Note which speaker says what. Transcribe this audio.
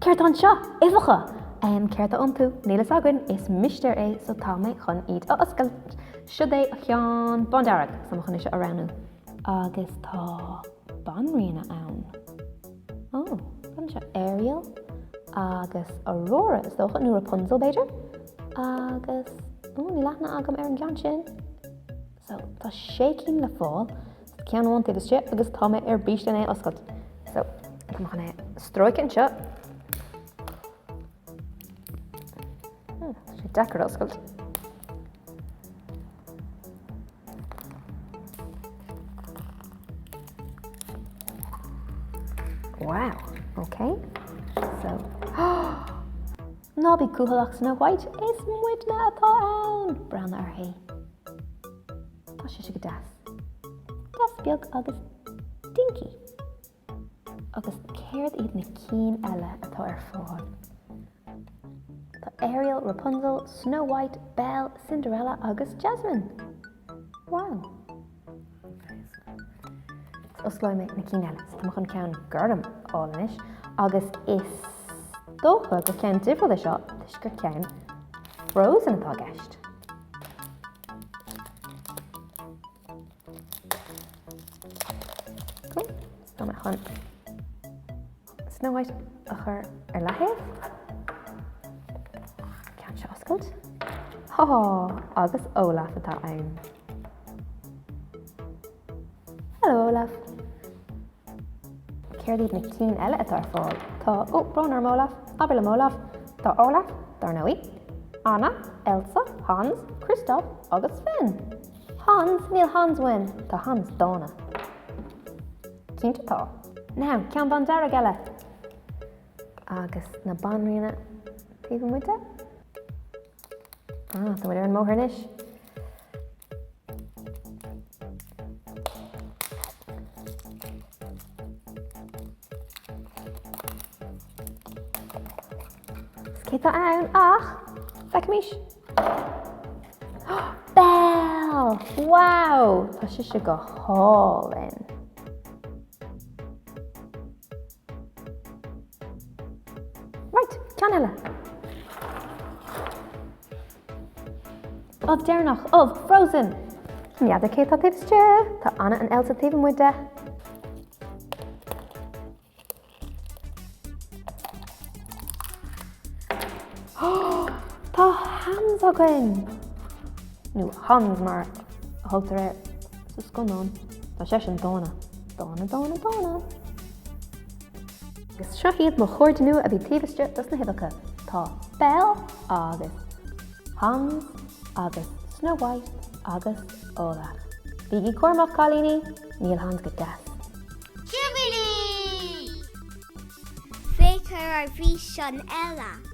Speaker 1: Céard tá anseo? Uibheacha! Céard tá iontu? Níl fhios againn, is mistéir é so tá mé chun iad a oscailt. Siod é an ceann bándearg, so tá mé chun é seo a roghnú. Agus tá banríona ann. Ó, cad anseo? Ariel agus Aurora is dócha, nó Rapunzel b'fhéidir? Agus, ó, níl aithne agam ar an gceann sin. So, tá sé cinn le fáil. Ceann amháin taobh istigh agus tá mé ar bís lena oscailt. So, tá mé chun é a stróiceadh anseo. Hmm, tá sé deacair a oscailt. Wow, okay. So, ná bí cúthaileach Snow White, is muidne atá ann! Breathnaigh uirthi. Tá sise go deas. Deas beag agus dinky. Agus céard iad na cinn eile atá ar fáil? Tá Ariel, Rapunzel, Snow White, Belle, Cinderella agus Jasmine. Wow! Osclóidh mé na cinn eile. So tá mé chun ceann gorm a fháil anois agus is dócha gur ceann difriúil é seo toisc gur ceann Frozen atá i gceist. Cool. Tá mé chun Snow White a chur ar leathaobh. Ceann seo a oscailt. Há, agus Olaf atá ann. Hello Olaf. Céard iad na cinn eile atá ar fáil? Tá, ó, brón orm Olaf, abair liom Olaf. Tá Olaf, dar ndóigh, Anna, Elsa, Hans, Kristoff agus Sven. Hans? Níl Hans uainn. Tá Hans dána. Cinnte tá. Now, ceann bándearg eile. Agus na banríona taobh amuigh de. Ah, tá muid ar an mbóthar anois. Cé tá ann ach feicimís. Belle! Wow! Tá sise go hálainn. Right, ceann eile. Ubh deireanach, ubh Frozen! N'fheadar cé atá taobh istigh? Tá Anna and Elsa taobh amuigh de. Tá Hans againn! Nó Hans mar a thugtar air sa scannán. Tá seisean dána. Dána, dána, dána. Agus seo iad mo chairde nua a bhí taobh istigh dos na huibheacha. Tá Belle agus Hans agus Snow White agus Olaf. Bígí cúramach, cailíní! Níl Hans go deas.
Speaker 2: Jubilee! Féach ar ár bhfíseán eile.